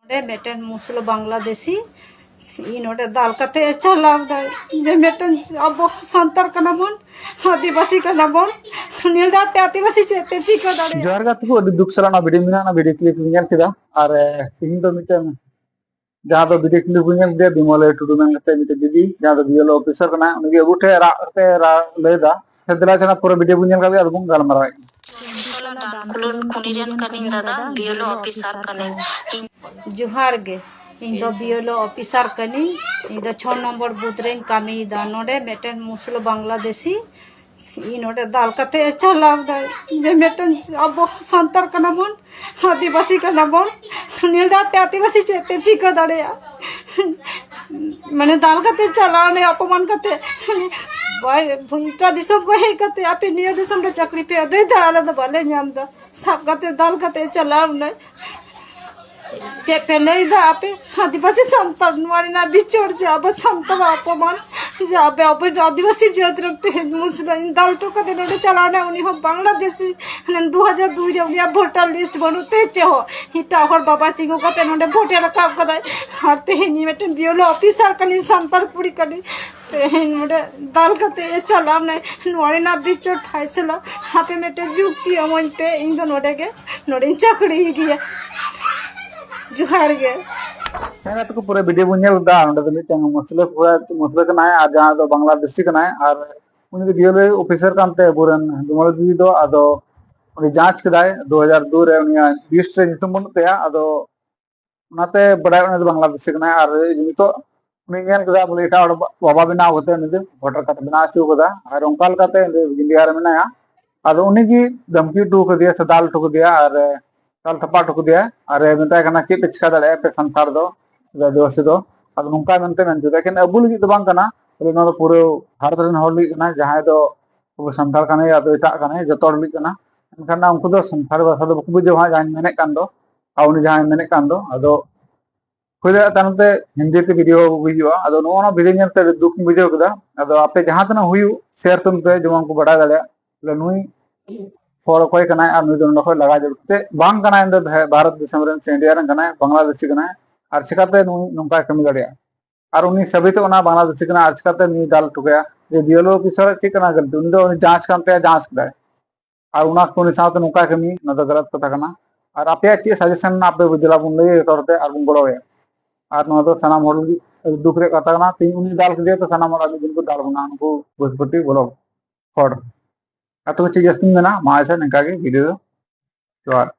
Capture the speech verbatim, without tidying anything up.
ᱨᱮ ᱢᱤᱫᱴᱮᱱ ᱢᱩᱥᱞᱟᱹ ᱵᱟᱝᱞᱟᱫᱮᱥᱤ ᱤᱧ ᱱᱚᱰᱮ ᱫᱟᱞ ᱠᱟᱛᱮ ᱮ ᱪᱟᱞᱟᱣ ᱫᱟ, ᱡᱮ ᱢᱤᱫᱴᱮᱱ ᱟᱵᱚ ᱥᱟᱱᱛᱟᱲ ᱠᱟᱱᱟ ᱵᱚᱱ, ᱟᱹᱫᱤᱵᱟᱹᱥᱤ ᱠᱟᱱᱟ ᱵᱚᱱ, ᱧᱮᱞ ᱫᱟ ᱯᱮ ᱟᱹᱫᱤᱵᱟᱹᱥᱤ ᱪᱮᱫ ᱯᱮ ᱪᱤᱠᱟᱹ ᱫᱟᱲᱮᱭᱟᱜᱼᱟ᱾ ᱡᱚᱦᱟᱨ ᱜᱮ ᱟᱯᱮ ᱠᱚ, ᱟᱹᱰᱤ ᱫᱩᱠ ᱥᱟᱞᱟᱜ ᱱᱚᱣᱟ ᱵᱷᱤᱰᱤᱭᱳ ᱢᱮᱱᱟᱜᱼᱟ, ᱚᱱᱟ ᱵᱷᱤᱰᱤᱭᱳ ᱠᱞᱤᱯ ᱧᱮᱞ ᱠᱮᱫᱟ᱾ ᱟᱨ ᱛᱤᱦᱤᱧ ᱫᱚ ᱢᱤᱫᱴᱮᱱ ᱡᱟᱦᱟᱸ ᱫᱚ ᱵᱷᱤᱰᱤᱭᱳ ᱠᱞᱤᱯ ᱵᱚᱱ ᱧᱮᱞ ᱠᱮᱫᱟ, ᱵᱤᱢᱚᱞ ᱴᱩᱰᱩ ᱢᱮᱱ ᱠᱟᱛᱮ ᱢᱤᱫᱴᱮᱱ ᱫᱤᱫᱤ, ᱡᱟᱦᱟᱸ ᱫᱚ ᱵᱤᱭᱮᱞᱳ ᱚᱯᱷᱤᱥᱟᱨ ᱠᱟᱱᱟ, ᱩᱱᱤ ᱟᱵᱚ ᱴᱷᱮᱱ ᱨᱟᱜ ᱛᱮ ᱨᱟᱜ ᱞᱟᱹᱭ ᱫᱟ᱾ ᱥᱮ ᱫᱮᱞᱟ ᱪᱟᱱᱟ ᱯᱩᱨᱟᱹ ᱵᱷᱤᱰᱤᱭᱳ ᱵᱚᱱ ᱧᱮᱞ ᱠᱟᱛᱮ ᱟᱫᱚ ᱵᱚᱱ ᱜᱟᱞᱢᱟᱨᱟᱣ ᱮᱫ᱾ ᱰᱟᱱᱠᱩᱞᱩᱱ ᱠᱷᱩᱱᱤ ᱨᱮᱱ ᱠᱟᱹᱱᱟᱹᱧ ᱫᱟᱫᱟ, ᱵᱤᱭᱮᱞᱳ ᱚᱯᱷᱤᱥᱟᱨ ᱠᱟᱹᱱᱟᱹᱧ᱾ ᱡᱚᱦᱟᱨ ᱜᱮ, ᱤᱧ ᱫᱚ ᱵᱤᱭᱮᱞᱳ ᱚᱯᱷᱤᱥᱟᱨ ᱠᱟᱹᱱᱟᱹᱧ᱾ ᱤᱧ ᱫᱚ ᱪᱷᱚ ᱱᱚᱢᱵᱚᱨ ᱵᱩᱛᱷ ᱨᱮᱧ ᱠᱟᱹᱢᱤᱭᱮᱫᱟ᱾ ᱱᱚᱰᱮ ᱢᱤᱫᱴᱮᱱ ᱢᱩᱥᱞᱟᱹ ᱵᱟᱝᱞᱟᱫᱮᱥᱤ ᱤᱧ ᱱᱚᱰᱮ ᱫᱟᱞ ᱠᱟᱛᱮ ᱮ ᱪᱟᱞᱟᱣ ᱫᱟ, ᱡᱮ ᱢᱤᱫᱴᱮᱱ ᱟᱵᱚ ᱥᱟᱱᱛᱟᱲ ᱠᱟᱱᱟ ᱵᱚᱱ, ᱟᱹᱫᱤᱵᱟᱹᱥᱤ ᱠᱟᱱᱟ ᱵᱚᱱ, ᱧᱮᱞ ᱫᱟ ᱯᱮ ᱟᱹᱫᱤᱵᱟᱹᱥᱤ ᱪᱮᱫ ᱯᱮ ᱪᱤᱠᱟᱹ ᱫᱟᱲᱮᱭᱟᱜᱼᱟ᱾ ᱢᱟᱱᱮ ᱫᱟᱞ ᱠᱟᱛᱮ ᱪᱟᱞᱟᱣ ᱱᱟᱭ, ᱚᱯᱚᱢᱟᱱ ᱠᱟᱛᱮ᱾ ᱵᱟᱭ, ᱮᱴᱟᱜ ᱫᱤᱥᱚᱢ ᱠᱷᱚᱱ ᱦᱮᱡ ᱠᱟᱛᱮ ᱟᱯᱮ ᱱᱤᱭᱟᱹ ᱫᱤᱥᱚᱢ ᱨᱮ ᱪᱟᱹᱠᱨᱤ ᱯᱮ ᱟᱹᱫᱟᱹᱭ ᱫᱟ, ᱟᱞᱮ ᱫᱚ ᱵᱟᱞᱮ ᱧᱟᱢ ᱫᱟ᱾ ᱥᱟᱵ ᱠᱟᱛᱮ ᱫᱟᱞ ᱠᱟᱛᱮ ᱪᱟᱞᱟᱣ ᱱᱟᱭ᱾ ᱪᱮᱫ ᱯᱮ ᱞᱟᱹᱭ ᱫᱟ ᱟᱯᱮ ᱟᱹᱫᱤᱵᱟᱹᱥᱤ ᱥᱟᱱᱛᱟᱲ? ᱱᱚᱣᱟ ᱨᱮᱱᱟᱜ ᱵᱤᱪᱟᱹᱨ ᱡᱮ ᱟᱵᱚ ᱥᱟᱱᱛᱟᱲ ᱟᱯᱚᱢᱟᱱ, ᱡᱮ ᱟᱵᱚ, ᱟᱵᱚ ᱫᱚ ᱟᱹᱫᱤᱵᱟᱹᱥᱤ ᱡᱟᱹᱛ ᱨᱮᱱ ᱛᱮᱦᱮᱧ ᱢᱩᱥᱞᱟᱹ ᱫᱟᱞ ᱦᱚᱴᱚ ᱠᱟᱛᱮ ᱱᱚᱰᱮ ᱪᱟᱞᱟᱣ ᱱᱟᱭ, ᱩᱱᱤ ᱦᱚᱸ ᱵᱟᱝᱞᱟᱫᱮᱥᱤ᱾ ᱦᱟᱱᱮ ᱫᱩ ᱦᱟᱡᱟᱨ ᱫᱩᱭ ᱨᱮ ᱩᱱᱤᱭᱟᱜ ᱵᱷᱳᱴᱟᱨ ᱞᱤᱥᱴ ᱵᱟᱹᱱᱩᱜ ᱛᱮ ᱪᱮᱫ ᱦᱚᱸ, ᱮᱴᱟᱜ ᱦᱚᱲ ᱵᱟᱵᱟᱭ ᱛᱤᱸᱜᱩ ᱠᱟᱛᱮ ᱱᱚᱰᱮ ᱵᱷᱳᱴ ᱮ ᱨᱟᱠᱟᱵ ᱠᱟᱫᱟᱭ᱾ ᱟᱨ ᱛᱮᱦᱮᱧ ᱤᱧ ᱢᱤᱫᱴᱮᱱ ᱵᱤᱭᱮᱞᱳ ᱚᱯᱷᱤᱥᱟᱨ ᱠᱟᱹᱱᱟᱹᱧ, ᱥᱟᱱᱛᱟᱲ ᱠᱩᱲᱤ ᱠᱟᱹᱱᱟᱹᱧ, ᱛᱮᱦᱮᱧ ᱱᱚᱰᱮ ᱫᱟᱞ ᱠᱟᱛᱮ ᱮ ᱪᱟᱞᱟᱣ ᱱᱟᱭ᱾ ᱱᱚᱣᱟ ᱨᱮᱱᱟᱜ ᱵᱤᱪᱟᱹᱨ ᱯᱷᱟᱭᱥᱟᱞᱟ ᱟᱯᱮ ᱢᱤᱫᱴᱮᱱ ᱡᱩᱠᱛᱤ ᱮᱢᱟᱹᱧ ᱯᱮ, ᱤᱧ ᱫᱚ ᱱᱚᱰᱮ ᱜᱮ, ᱱᱚᱰᱮᱧ ᱪᱟᱹᱠᱨᱤᱭ ᱜᱮᱭᱟ᱾ ᱡᱚᱦᱟᱨ ᱜᱮ᱾ ᱦᱮᱸ ᱜᱟᱛᱮ ᱠᱚ, ᱯᱩᱨᱟᱹ ᱵᱷᱤᱰᱤᱭᱳ ᱵᱚᱱ ᱧᱮᱞ ᱮᱫᱟ᱾ ᱱᱚᱰᱮ ᱫᱚ ᱢᱤᱫᱴᱟᱝ ᱢᱩᱥᱞᱟᱹ ᱠᱚᱲᱟ, ᱢᱩᱥᱞᱟᱹ ᱠᱟᱱᱟᱭ, ᱟᱨ ᱡᱟᱦᱟᱸᱭ ᱫᱚ ᱵᱟᱝᱞᱟᱫᱮᱥᱤ ᱠᱟᱱᱟᱭ, ᱟᱨ ᱩᱱᱤ ᱫᱚ ᱵᱤᱭᱮᱞᱳ ᱚᱯᱷᱤᱥᱟᱨ ᱠᱟᱱᱛᱮ ᱟᱵᱚᱨᱮᱱ ᱵᱤᱢᱚᱞ ᱫᱤᱫᱤ ᱫᱚ, ᱟᱫᱚ ᱩᱱᱤ ᱡᱟᱸᱪ ᱠᱮᱫᱟᱭ ᱫᱩ ᱦᱟᱡᱟᱨ ᱫᱩ ᱨᱮ, ᱩᱱᱤᱭᱟᱜ ᱞᱤᱥᱴ ᱨᱮ ᱧᱩᱛᱩᱢ ᱵᱟᱹᱱᱩᱜ ᱛᱟᱭᱟ᱾ ᱟᱫᱚ ᱚᱱᱟᱛᱮ ᱵᱟᱰᱟᱭ, ᱩᱱᱤ ᱫᱚ ᱵᱟᱝᱞᱟᱫᱮᱥᱤ ᱠᱟᱱᱟᱭ᱾ ᱟᱨ ᱱᱤᱛᱚᱜ ᱩᱱᱤ ᱧᱮᱞ ᱠᱮᱫᱟ ᱵᱚᱞᱮ ᱮᱴᱟᱜ ᱦᱚᱲ ᱵᱟᱵᱟ ᱵᱮᱱᱟᱣ ᱠᱟᱛᱮ ᱩᱱᱤ ᱫᱚ ᱵᱷᱳᱴᱟᱨ ᱠᱟᱨᱰ ᱵᱮᱱᱟᱣ ᱦᱚᱪᱚ ᱠᱟᱫᱟ, ᱟᱨ ᱚᱱᱠᱟ ᱞᱮᱠᱟᱛᱮ ᱩᱱᱤ ᱫᱚ ᱤᱱᱰᱤᱭᱟ ᱨᱮ ᱢᱮᱱᱟᱭᱟ᱾ ᱟᱫᱚ ᱩᱱᱤ ᱜᱮ ᱫᱷᱟᱢᱠᱤ ᱦᱚᱴᱚ ᱠᱟᱫᱮᱭᱟ ᱥᱮ ᱫᱟᱞ ᱦᱚᱴᱚ ᱠᱟᱫᱮᱭᱟ ᱟᱨ ᱫᱟᱞ ᱛᱷᱟᱯᱟ ᱦᱚᱴᱚ ᱠᱟᱫᱮᱭᱟ, ᱟᱨ ᱮ ᱢᱮᱛᱟᱭ ᱠᱟᱱᱟ, "ᱪᱮᱫ ᱯᱮ ᱪᱤᱠᱟ ᱫᱟᱲᱮᱭᱟᱜᱼᱟ ᱟᱯᱮ ᱥᱟᱱᱛᱟᱲ ᱫᱚ, ᱟᱹᱫᱤᱵᱟᱹᱥᱤ ᱫᱚ?" ᱟᱫᱚ ᱱᱚᱝᱠᱟ ᱢᱮᱱᱛᱮ ᱢᱮᱱ ᱦᱚᱪᱚᱭᱮᱫᱟ, ᱮᱠᱮᱱ ᱟᱵᱚ ᱞᱟᱹᱜᱤᱫ ᱫᱚ ᱵᱟᱝ ᱠᱟᱱᱟ, ᱵᱚᱞᱮ ᱱᱚᱣᱟ ᱫᱚ ᱯᱩᱨᱟᱹ ᱵᱷᱟᱨᱚᱛ ᱨᱮᱱ ᱦᱚᱲ ᱞᱟᱹᱜᱤᱫ ᱠᱟᱱᱟ, ᱡᱟᱦᱟᱸᱭ ᱫᱚ ᱟᱵᱚ ᱥᱟᱱᱛᱟᱲ ᱠᱟᱱᱟᱭ, ᱟᱫᱚ ᱮᱴᱟᱜ ᱠᱟᱱᱟᱭ, ᱡᱚᱛᱚ ᱦᱚᱲ ᱞᱟᱹᱜᱤᱫ ᱠᱟᱱᱟ᱾ ᱢᱮᱱᱠᱷᱟᱱ ᱩᱱᱠᱩ ᱫᱚ ᱥᱟᱱᱛᱟᱲ ᱵᱷᱟᱥᱟ ᱫᱚ ᱵᱟᱠᱚ ᱵᱩᱡᱷᱟᱹᱣᱟ, ᱡᱟᱦᱟᱸᱧ ᱢᱮᱱᱮᱫ ᱠᱟᱱ ᱫᱚ, ᱟᱨ ᱩᱱᱤ ᱡᱟᱦᱟᱸᱭ ᱢᱮᱱᱮᱫ ᱠᱟᱱ ᱫᱚ, ᱟᱫᱚ ᱦᱩᱭ ᱫᱟᱲᱮᱭᱟᱜᱼᱟ ᱛᱟᱭᱱᱚᱢ ᱛᱮ ᱦᱤᱱᱫᱤ ᱛᱮ ᱵᱷᱤᱰᱤᱭᱳ ᱟᱹᱜᱩᱭ ᱦᱩᱭᱩᱜᱼᱟ᱾ ᱟᱫᱚ ᱱᱚᱜᱼᱚ ᱱᱚᱣᱟ ᱵᱷᱤᱰᱤᱭᱳ ᱧᱮᱞ ᱛᱮ ᱟᱹᱰᱤ ᱫᱩᱠ ᱤᱧ ᱵᱩᱡᱷᱟᱹᱣ ᱠᱮᱫᱟ᱾ ᱟᱫᱚ ᱟᱯᱮ ᱡᱟᱦᱟᱸ ᱛᱤᱱᱟᱹᱜ ᱦᱩᱭᱩᱜ, ᱥᱮᱭᱟᱨ ᱛᱟᱵᱚᱱ ᱯᱮ, ᱡᱮᱢᱚᱱ ᱠᱚ ᱵᱟᱰᱟᱭ ᱫᱟᱲᱮᱭᱟᱜ᱾ ᱵᱚᱞᱮ ᱱᱩᱭ ᱦᱚᱲ ᱚᱠᱚᱭ ᱠᱟᱱᱟᱭ ᱟᱨ ᱱᱩᱭ ᱫᱚ ᱱᱚᱰᱮ ᱠᱷᱚᱱ ᱞᱟᱜᱟ ᱡᱟᱹᱨᱩᱲ ᱛᱮ ᱵᱟᱝ ᱠᱟᱱᱟᱭ, ᱩᱱᱤ ᱫᱚ ᱵᱷᱟ-, ᱵᱷᱟᱨᱚᱛ ᱫᱤᱥᱚᱢ ᱨᱮᱱ ᱥᱮ ᱤᱱᱰᱤᱭᱟ ᱨᱮᱱ ᱠᱟᱱᱟᱭ, ᱵᱟᱝᱞᱟᱫᱮᱥᱤ ᱠᱟᱱᱟᱭ, ᱟᱨ ᱪᱤᱠᱟᱛᱮ ᱱᱩᱭ ᱱᱚᱝᱠᱟᱭ ᱠᱟᱹᱢᱤ ᱫᱟᱲᱮᱭᱟᱜᱼᱟ? ᱟᱨ ᱩᱱᱤ ᱥᱟᱹᱵᱤᱛᱚᱜ ᱠᱟᱱᱟ ᱵᱟᱝᱞᱟᱫᱮᱥᱤ ᱠᱟᱱᱟᱭ, ᱟᱨ ᱪᱤᱠᱟᱛᱮ ᱱᱩᱭ ᱫᱟᱞ ᱦᱚᱴᱚ ᱠᱟᱭᱟ? ᱡᱮ ᱫᱤᱭᱟᱞᱳ ᱚᱯᱷᱤᱥᱟᱨ ᱪᱮᱫ ᱠᱟᱱᱟ ᱜᱟᱹᱞᱛᱤ? ᱩᱱᱤ ᱫᱚ ᱩᱱᱤ ᱡᱟᱦᱟᱸᱡᱽ ᱠᱟᱱ ᱛᱟᱭᱟ, ᱡᱟᱦᱟᱸᱡᱽ ᱠᱮᱫᱟᱭ, ᱟᱨ ᱚᱱᱟ ᱠᱚ ᱩᱱᱤ ᱥᱟᱶᱛᱮ ᱱᱚᱝᱠᱟᱭ ᱠᱟᱹᱢᱤ, ᱚᱱᱟ ᱫᱚ ᱜᱟᱞᱟᱛ ᱠᱟᱛᱷᱟ ᱠᱟᱱᱟ᱾ ᱟᱨ ᱟᱯᱮᱭᱟᱜ ᱪᱮᱫ ᱥᱟᱡᱮᱥᱚᱱ ᱢᱮᱱᱟᱜᱼᱟ, ᱟᱯᱮ ᱵᱩᱡᱽ ᱞᱟᱵᱚᱱ ᱞᱟᱹᱭ ᱡᱚᱛᱚ ᱦᱚᱲ ᱛᱮ ᱟᱨ ᱵᱚᱱ ᱜᱚᱲᱚ ᱟᱭᱟ᱾ ᱟᱨ ᱱᱚᱣᱟ ᱫᱚ ᱥᱟᱱᱟᱢ ᱦᱚᱲ ᱞᱟᱹᱜᱤᱫ ᱟᱹᱰᱤ ᱫᱩᱠ ᱨᱮᱭᱟᱜ ᱠᱟᱛᱷᱟ ᱠᱟᱱᱟ᱾ ᱛᱮᱦᱮᱧ ᱩᱱᱤ ᱫᱟᱞ ᱠᱮᱫᱮᱭᱟ, ᱛᱚ ᱥᱟᱱᱟᱢ ᱦᱚᱲ ᱟᱹᱰᱤ ᱫᱤᱱ ᱠᱚ ᱫᱟᱞ ᱵᱚᱱᱟ, ᱩᱱᱠᱩ ᱵᱨᱤᱦᱚᱥᱯᱚᱛᱤ ᱵᱞᱚᱠ ᱦᱚᱲ᱾ ᱟᱛᱳ ᱠᱚ ᱪᱮᱫ ᱡᱟᱹᱥᱛᱤᱧ ᱢᱮᱱᱟ, ᱢᱟ ᱟᱪᱪᱷᱟ, ᱱᱤᱝᱠᱟ ᱜᱮ ᱵᱷᱤᱰᱤᱭᱳ ᱫᱚ᱾ ᱡᱚᱦᱟᱨ᱾